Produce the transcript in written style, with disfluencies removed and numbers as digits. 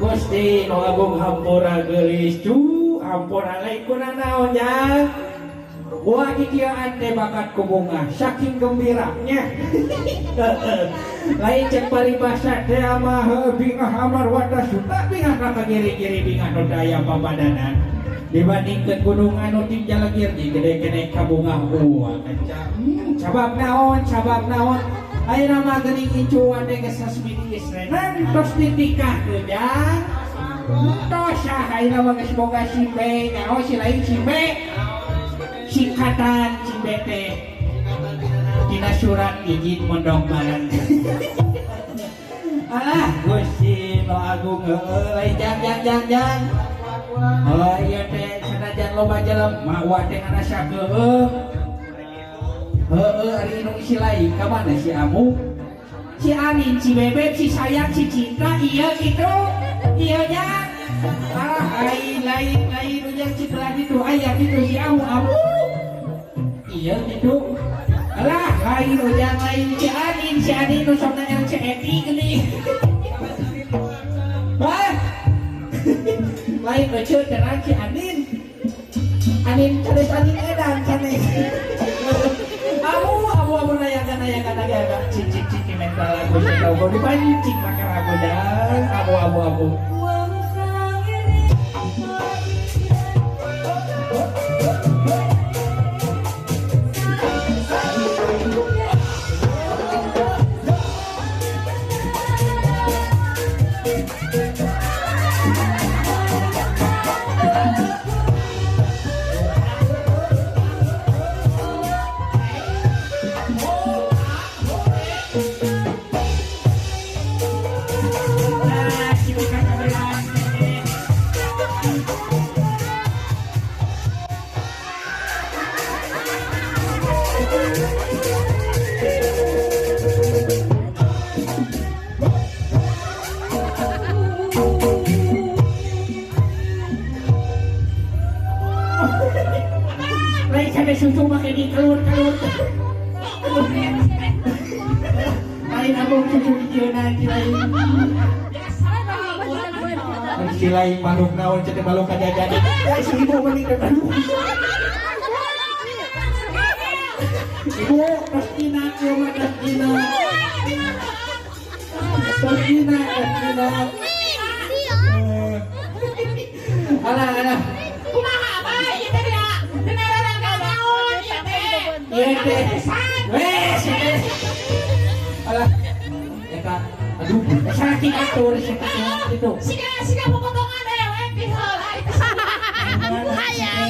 Gusti nu agung hampura geulis cu ampura lain kuna naon nya gua kikieuan teh bakat ku bunga saking gembiranya lain cek paribasa teh mah bingah amar wadah suta bingah ka kiri-kiri bingah nu daya pabadanan dibandingkeun gunung anu ting jalagir di gede-gede ka bunga gua kaca sabab naon ayeuna mah geuning incuan teh geus resmi diisrenan tos ditikahkeun jang tos ah ayeuna mah geus boga si B nyaho si lain si B sikatan si B teh dina surat izin mondong barang alah Gusti nu agung heueuh lain jang jang jang jang oh ieu teh sanajan loba jelema wa teh ngarasa keueuh heueuh ari nu isi lain ka mana si Amu si Anin si Bebek si Sayang si Cinta iya gitu iya nya ah lain lain lain ujang si belah itu aya gitu si Amu Amu iya gitu alah lain ujang lain si Anin nu sok nanya si Eti geuning wah lain ece terang si Anin Anin sanes Anin edan sanes amu amu amu nayakan nayakan nayakan cicik cicik mental lagu sih dipancing pakai lagu dan amu amu amu susu pakai di kelur-kelur lain abang susu dikieuna lain si lain balung naon cenah balung kajajan si ibu mending teh balung ibu tos dina ieu mah tos dina tos dina tos dina alah alah kumaha bae ieu teh ya dina rangka naon ieu teh wes alah eta aduh saking atur saking itu siga siga popotongan dewek di heula itu hayang